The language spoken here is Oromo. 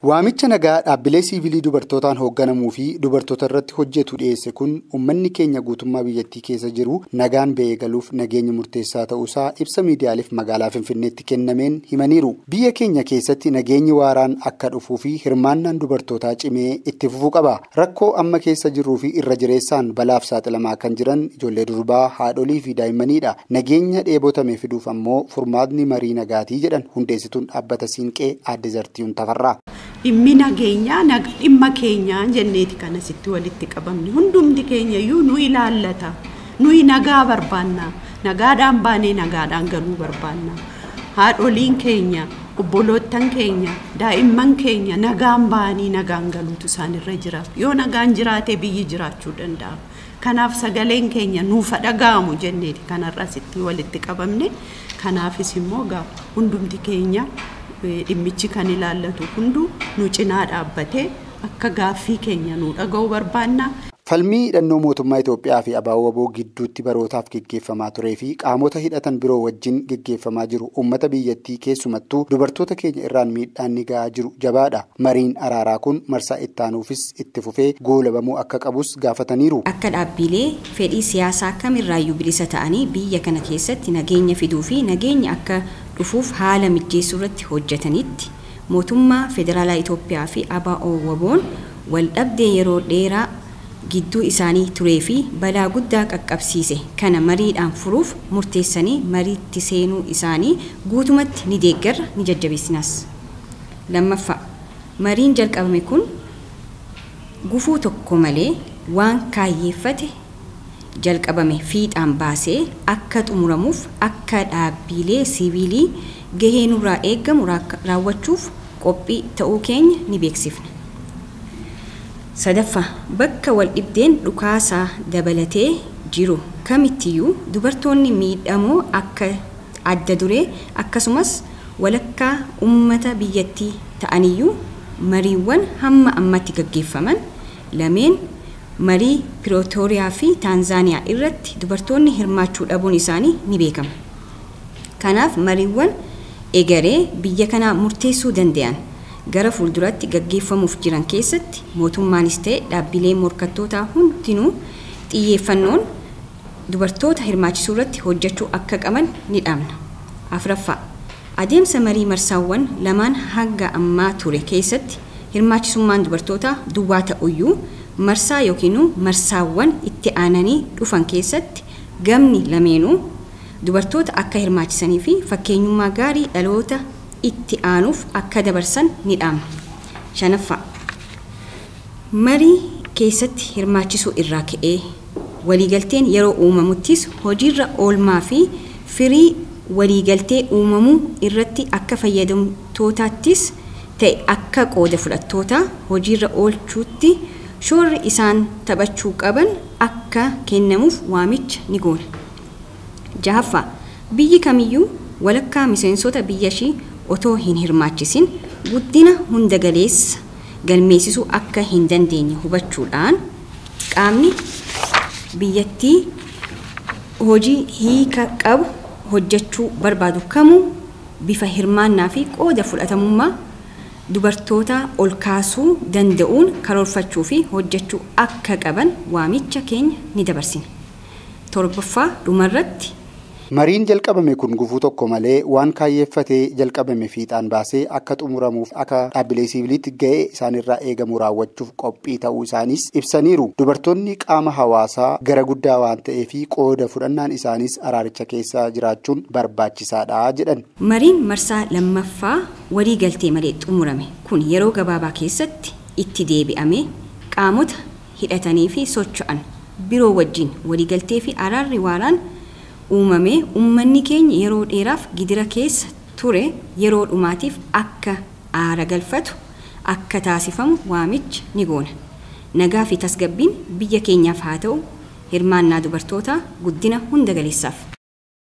Waamicha nagaa dhaabbilee siivilii dubartootaan hoogganamuu fi dubartoota irratti hojjetu dhiyeesse kun uummanni keenya guutummaa biyyattii keessa jiru nagaan ba'ee galuuf nageenya murteessaa ta'uusaa ibsa miidiyaaleef magaalaa Finfinneetti kennameen himaniiru. Biyya keenya keessatti nageenyi waaraan akka dhufuu fi hirmaannaan dubartootaa cimee itti fufuu qaba. Rakkoo amma keessa jirruu fi irra jireessaan balaaf saaxilamaa kan jiran ijoollee durbaa, haadholii fi daa'immaniidha. Nageenya dheebotame fiduuf ammoo furmaatni marii nagaatii jedhan hundeessituun dhaabbata Siinqee Aadde Zartiiwwan Tafarraa. Dhimmi nageenyaa dhimma keenyaa jenneeti kan asitti walitti qabamne hundumti keenya iyyuu nu ilaallata. Nuyi nagaa barbaanna. Nagaadhaan baanee nagaadhaan galuu barbaanna. Haadholiin keenya, obboloottan keenya, daa'imman keenya nagaan baanii nagaan galuutu isaanirra jira. Yoo nagaan jiraate biyyi jiraachuu danda'a. Kanaaf sagaleen keenya nuuf dhaga'amu jenneeti kanarra asitti walitti qabamne. Kanaafis immoo hundumti keenya dhimmichi kan ilaallatu hunduu nu cinaa dhaabbatee akka gaaffii keenya nu dhaga'uu barbaanna. Falmii hidhannoo mootummaa Itoophiyaa fi ABO gidduutti barootaaf geggeeffamaa turee fi qaamota hidhatan biroo wajjin geggeeffamaa jiru uummata biyyattii keessumattuu dubartoota keenya irraan miidhaan ni ga'aa jiru jabaadha. Mariin araaraa kun marsaa ittaanuufis itti fufee goolabamuu akka qabus gaafataniiru. Akka dhaabbilee fedhii siyaasaa kamirraayyuu bilisa ta'anii biyya kana keessatti nageenya fiduu fi nageenya akka dhufuuf haala mijeessuu irratti hojjetanitti mootummaa federaalaa Itoophiyaa fi ABO WBO'n wal dhabdee yeroo dheeraa gidduu isaanii turee fi balaa guddaa qaqqabsiise kana mariidhaan furuuf murteessanii mariitti seenuu isaanii guutumatti ni deeggarra ni jajjabeessinas. Lammaffaa, mariin jalqabame kun gufuu tokko malee waan kaayyeeffate jalqabame fiixaan baasee akka xumuramuuf akka dhaabbilee siivilii gahee nurraa eegamu raawwachuuf qophii ta'uu keenya ni beeksifna. Sadaffaa, bakka wal dhibdeen dhukaasaa dabalatee jiru kamittiyyuu dubartoonni miidhamoo akka adda duree akkasumas walakkaa uummata biyyattii ta'aniyyuu mariiwwan hamma ammatti gaggeeffaman lameen marii Pirootooriyaa fi Taanzaaniyaa irratti dubartoonni hirmaachuu dhabuun isaanii ni beekama. Kanaaf mariiwwan egeree biyya kanaa murteessuu danda'an gara fuulduratti gaggeeffamuuf jiran keessatti mootummaanis ta'e dhaabbilee morkattootaa hundinuu xiyyeeffannoon dubartoota hirmaachisuu irratti hojjechuu akka qaban ni dhaamna. Afraffaa, adeemsa marii marsaawwan lamaan hanga ammaa ture keessatti hirmaachisummaan dubartootaa duwwaa ta'uyyuu marsaa yookiin marsaawwan itti aananii dhufan keessatti gamni lameenuu dubartoota akka hirmaachisanii fi fakkeenyummaa gaarii dhaloota itti aanuuf akka dabarsan ni dhaamna. Shanaffaa, marii keessatti hirmaachisuu irraa ka'ee waliigalteen yeroo uumamuttis hojiirra oolmaa fi firii waliigaltee uumamuu irratti akka fayyadamtootaattis ta'e akka qooda fudhattoota hojiirra oolchuutti shoorri isaan taphachuu qaban akka kennamuuf waamicha ni goona. Jahaffaa, biyyi kamiyyuu walakkaa miseensota biyya ishii otoo hin hirmaachisin guddina hunda galeessa galmeessisuu akka hin dandeenye hubachuudhaan qaamni biyyattii hojii hiika qabu hojjechuu barbaadu kamuu bifa hirmaannaa fi qooda fudhatamummaa dubartoota ol kaasuu danda'uun karoorfachuu fi hojjechuu akka qaban waamicha keenya ni dabarsina. Torbaffaa, dhumarratti Mariin jalqabame kun gufuu tokko malee waan kaayyeeffatee jalqabame fiixaan baasee akka xumuramuuf akka dhaabbilee siiviliitti ga'ee isaanirraa eegamu raawwachuuf qophii ta'uu isaanis ibsaniiru. Dubartoonni qaama hawaasaa gara guddaa waan ta'eef qooda fudhannaan isaanis araaricha keessa jiraachuun barbaachisaadha jedhan. Mariin marsaa lammaffaa walii galtee malee xumurame kun yeroo gabaabaa keessatti itti deebi'amee qaamota hidhatanii fi socho'an biroo wajjin waliigaltee fi araarri waaraan uumamee uummanni keenya yeroo dheeraaf gidira keessa ture yeroo dhumaatiif akka aara galfatu akka taasifamu waamicha ni goona. Nagaa fi tasgabbiin biyya keenyaaf haa ta'u, hirmaannaa dubartootaa guddina hunda galeessaaf.